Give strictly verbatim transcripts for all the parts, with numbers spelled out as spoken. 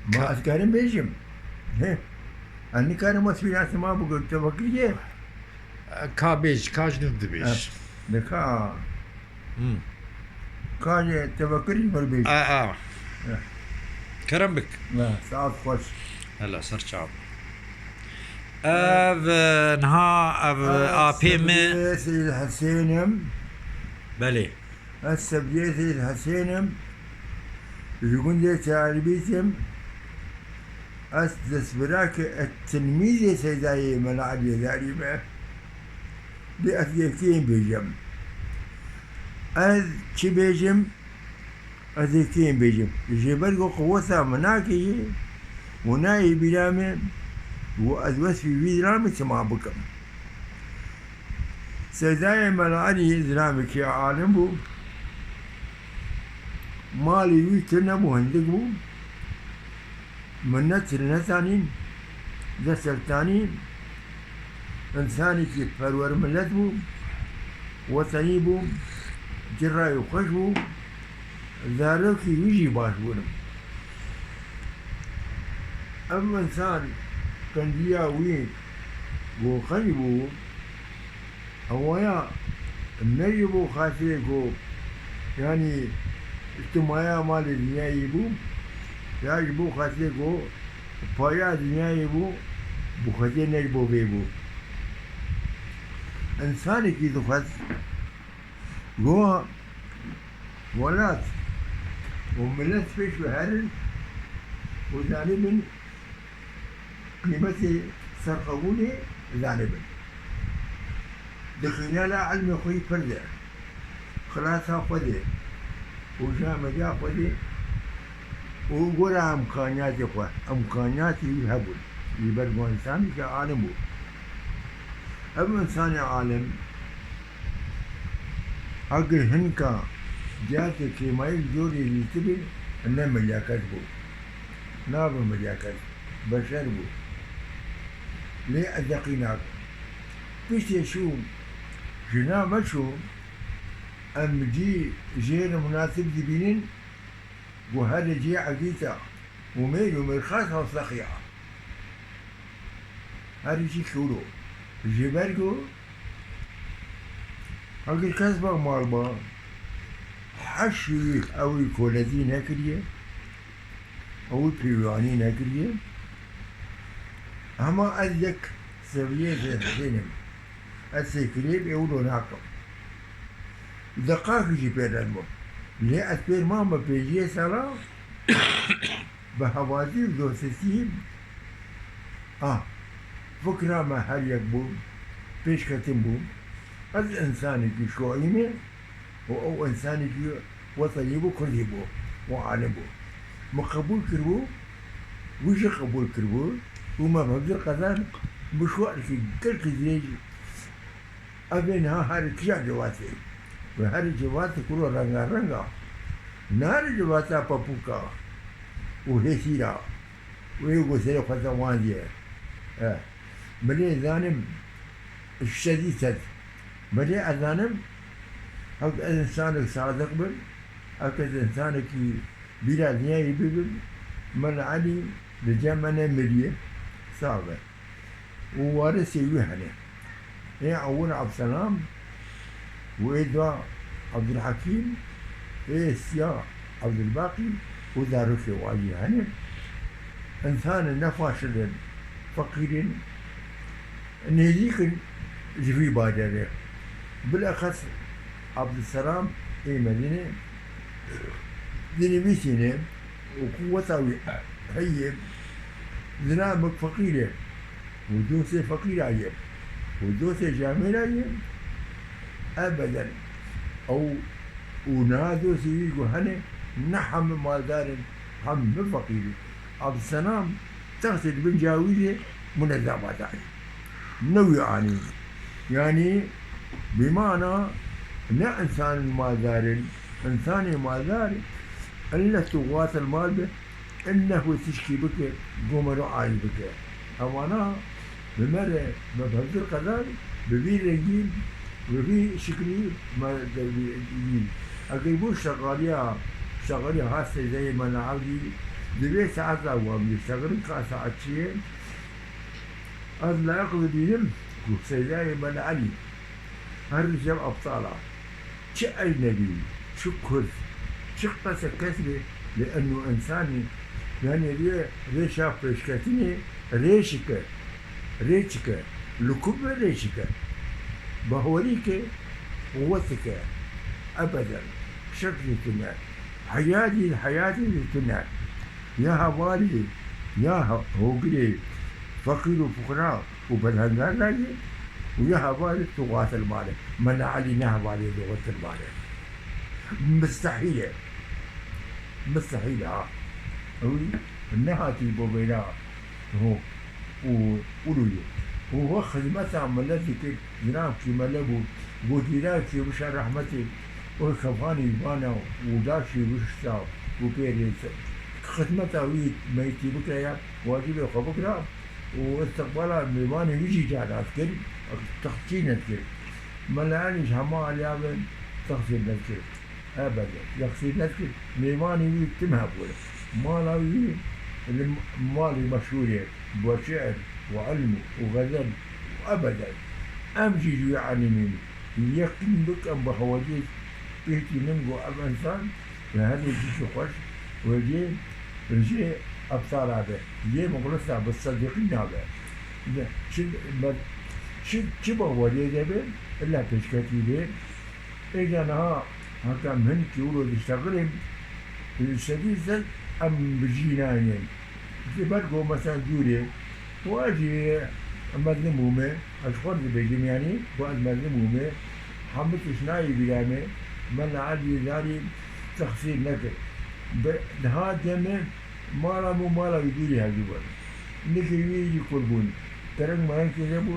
Ma ez karim bêjim. He. Ez nikarim wesfî nasê ma bikim, te vekiriye. Ka bêj, ka ji nû dibêj. Nika. Hmm. Ka ji te vekirî mir bêj. A, a. Kerem bik. Ne, saet xweş. Hela ser çav. Ev e, niha ev e, apê min. Seyid Hesênim. Belê. Ez Sevdiyê Seyid Hesênim. Ji gundê Çarbîtim. Ez destbirake, ez tilmîzê Seydayê Mela Eliyê Darî me. Lê ez yekê bêjim. Ez çi bêjim? Ez yekê bêjim. Ji ber ku qeweta min nakeyê û nayê bîra min û ez wesfî vî zilamê çima bikim? Seydayê Mela Elî zilamekî alim bû. Malê wî tune bû, hindik bû. Min ne til nezanîn, dest sertanî, însanekî perwer milet bû, wetenî bû, cira wî xweş bû, zarokî wî jî baş bûn. Ev însan qendiya wî ku qenc bû, Ewaya ne ji bo xatirê ku, yanî, îctimaya malê dinyayê bû, ya ji bo xatirê ku paya dinyayê bû, bi xwedê ne ji bo vê bû. Însanekî dixwest ku welat û milet pêş ve herin û zanibin, qîmetê serqebûlê zanibin. Di xînela ilmê xwe yî pir de, xilasa xwe de û camêrîya xwe de û gora îmkaniyatê xwe, îmkaniyatê wî hebûn. Ji ber ku însanekî alim bû. Ev însanê alim, eger hinka cihazê kêmayî li dorê dîtibin, ne milyakes bû. Nabe milyakes, beşer bû. Lê ez deqî nakim. Piştê çûm, ji nav me çûm, em cî jêr û munasib dibînin, ku herê cî egîta û mêr û mêrxas hewsexiya. Herî jî kewro. Ji ber ku eger kes ba mal ba, heşî ew ê kolezî nekiriye, ew ê pêwanî nekiriye. Hema ez yek seviyê zêdenim. Ez sêkirê bi ewro nakim. Deqakî jî pê nedibû. Lê ez pêr mame pêncî sala, bi hevazî û dostî, ah, fikra me her yek bû, pêşketin bû. Ez însanekî şoî me û ew însanekî wetenî bû, kurdî bû û alim bû. Min qebûl kiribû, wî jî qebûl kiribû û me bi hevdî qezan bi şoîrekî gelkî dirêj. Ev ê niha herî kîja civatê? Ve herî civatê kuro rengareng a. Ne herî civata pepûka û hêsîra. Wê ku serê xwe te wandiye. E, belê zanim şedî set. Belê ez zanim, hek ez însanek sadiq bim, hek ez însanekî bîra dinyayê bibim, Mela Elî li cem me nemiriye. Sax be. û warisê wî hene. Ê ewil Abselam û ê dua Abdulhekîm, ê siya Abdulbaqî û zarokê wa jî hene. Însanên ne faşil in, feqîr in, nêzîk in ji vî bajarê. Bilexes Abdulselam ê Medînê dinivîsîne û quweta wî heye, zilamik feqîr e. û dostê feqîra ye û dostê camêra ye, ebeden ew û niha dostê wî ku hene ne hemî maldar in, hemî feqîr in. Abdulselam textê di bin cawî de munezama dayê. Ne wî anî. Yanî bi mana ne însanên maldar in, însanê maldar in, ille tu wasil mal be, Innehu tişkî bike, gomero ayî bike. Ewana bi me re, me bi hevdî qedar, bi vî rengî, bi vî şiklî me devî. Eger bû şexaliya, şexaliya hastê zeyê me neewdî, Di vê saeta wan diştexirin ka saet çi ye? Ez layiq dibînim ku Seydayê Mela Elî her rîjev ebtal a. Çi eynebî, çi kurd, çi qese kes bê, li enû însanî, yanî rê, rêşa pêşketinê rêşike, rêçike, li ku be rêşike, bahorîke, quwetike, ebeden, şek jî tune, heyatî, heyatî jî tune, ya hevalî, ya he-, hogirê, feqîr û fuqra, û belhengar dayê û ya hevalê tu xwatir male. Mela Elî ne hevalê tu xwatir male. Mistehîl e. Mistehîl e ha. Ew nehatî bo vêra ho û û rûyê. Û ho xizmeta milet dikir, ziram kî mele bû, got dîra kî bişa rehmetê, o kefanî bana û laşî wişta û pê rê xizmeta wî meytî bikira ya, wacibê xwe bikira. û istiqbala mêvanê wî jî cara dikir, textî nedikir. Mela Elî ji hema aliya ve texsîr nedikir. Ebede, texsîr nedikir. Mêvanê wî tim hebûn. Mala wî li malê meşhûr e, bi şiir û ilm û xezel û ebeden. Em jî ji wî elimîn. Yeqîn bikin bi hewacê pêtînin ku ev însan Li herî jî xweş wê jê, jê ebtala be. Jê muxlisa bi sedîqî nabe. Ne, çi, me, çi, çi baweriyê de be, illa pêşketî be. Êca niha heke em hin kî wilo diştexilin, sedî sed em bi jî naynin. Ji ber ku mesela dûrê, û ez jî mezin bûme, ez xwe dibêjim, yanî ku ez mezin bûme, hemû tişt nayê bîra me, Mela Elî zarî texsîr nekir. Bi niha deme mala min û mala wî dûrî hevdû bûn. Nikê wî jî kul bûn. Tereng mereng tê de bû,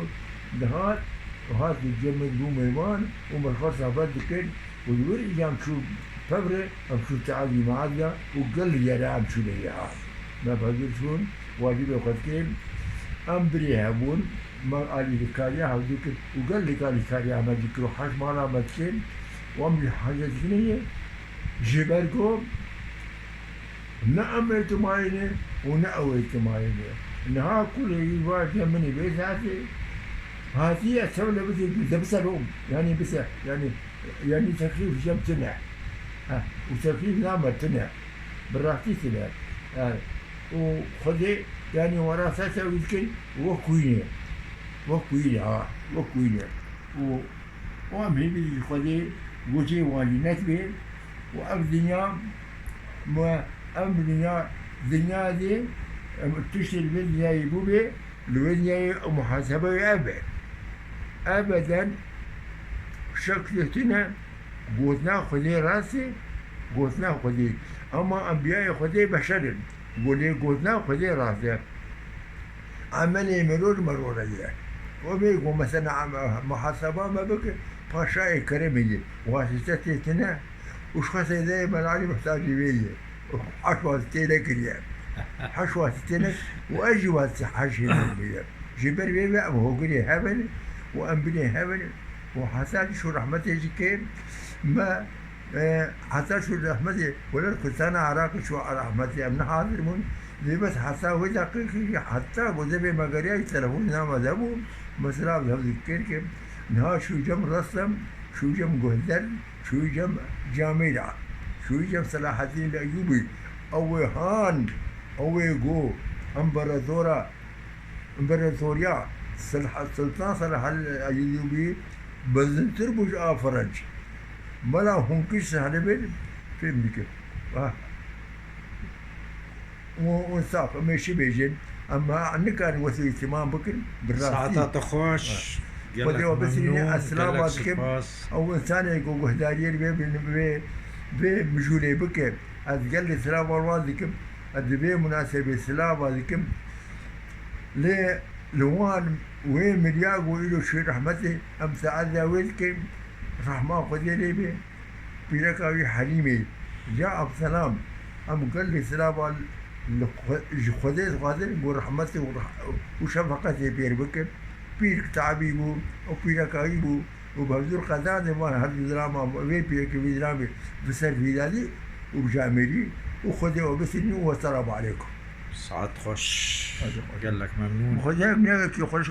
dihat û hat cem min bû mêvan û min xwe sohbet dikir. Û li wir îca em çû pevre, em çû teazî meazya û gel li yere em çûne yê ha. Me pezir çûn, wacibê xwe dikin. Em birê hebûn, me alî li kariya hevdû kir û gel li alî kariya me jî kir û heş mala me dikin û em jî hece dikine yê. Ji ber ku Ne em ê tu mayîne û ne ew ê tu mayîne. Niha kurê wî vaje min ê vê saetê hatiye, çew le bidê, de bise rom. Yanî bise, yanî, yanî teklîf cem tune. Ha, û teklîf name tune. Bi rastî tune. Ha, û Xwedê, yanî wera sese wî dikin, wek wî ne. Wek wî ne, ha, wek wî ne. Û Û em hêvî ji Xwedê gocê wan jî nedibê û ev dinya, me, ev dinya, dinya dê, em, tiştê li vê dinyayê bûbê, li vê dinyayê muhasebeyê ev be. Ebeden şek lê tune, gotina Xwedê rast e, gotina Xwedê. Ema enbiyayê Xwedê beşer in. Go lê gotina Xwedê rast e. Emelê mirov ji mirov re ye. O bê ku mesela em, muhaseba me bike, paşayê keremê ye. Wasîte tê tune. Û ji xwe Seydayê Mela Elî muhtacî vê ye. Heş wasîtê nekiriye. Heş wasîtê ne, û ez jî wasîtê heşê nekiriye. Ji ber vê ve em hogirê hev in û em binê hev in û heta jî şu rehmetê jî kêm me E, heta şu rehmetê, welat Kurdistana Iraqê şu rehmetê em ne hazir bûn. Lê bes heta wê deqîqê jî heta gozê vê me geriyayî telefon name de bû. Mesela bi hev dikir ke niha şu cem Restem, şu cem Guhder, şu cem Camêra, şu cem Selahaddin Eyyûbî. Ew ê han, ew ê go, împaratora, împaratoriya Sil-, Sultan Selahaddin Eyyûbî mezintir bû ji a Firenc. Mela hûn kişt hene bên fêm dikin. Ah. Û, û saf, em ê çi bêjin? Em ha nikarin wesî îtîmam bikin, bi rastî. Saeta te xweş, Ha. gelek Xwedê we bisînî, memnûn, ez silava gelek dikim. spas. Ew însanê ku guhdariyê vê, vê, vê mijûlê bike, ez gelê silava wan dikim. Ez di vê munasebê silava dikim. Lê li wan wê mirya ku îro şû rehmetê, em teaziya wê dikin, rehma Xwedê lê bê. Pîreka wî Helîmê, ya Abselam, em gelê silava li xwe-, ji Xwedê dixwazin ku rehmetê û reh-, û şefeqetê pêr bikin. Pîrek tabî bû û pîreka wî bû. û bi huzur qezanê van her du zilama vê pîrekê vî zilamê bi ser vî dadî û bi camêrî û Xwedê we bistînî û wesselamu aleykum. Saet xweş. Hadi xweş. Gelek memnûn. Xwedê em yekî xweş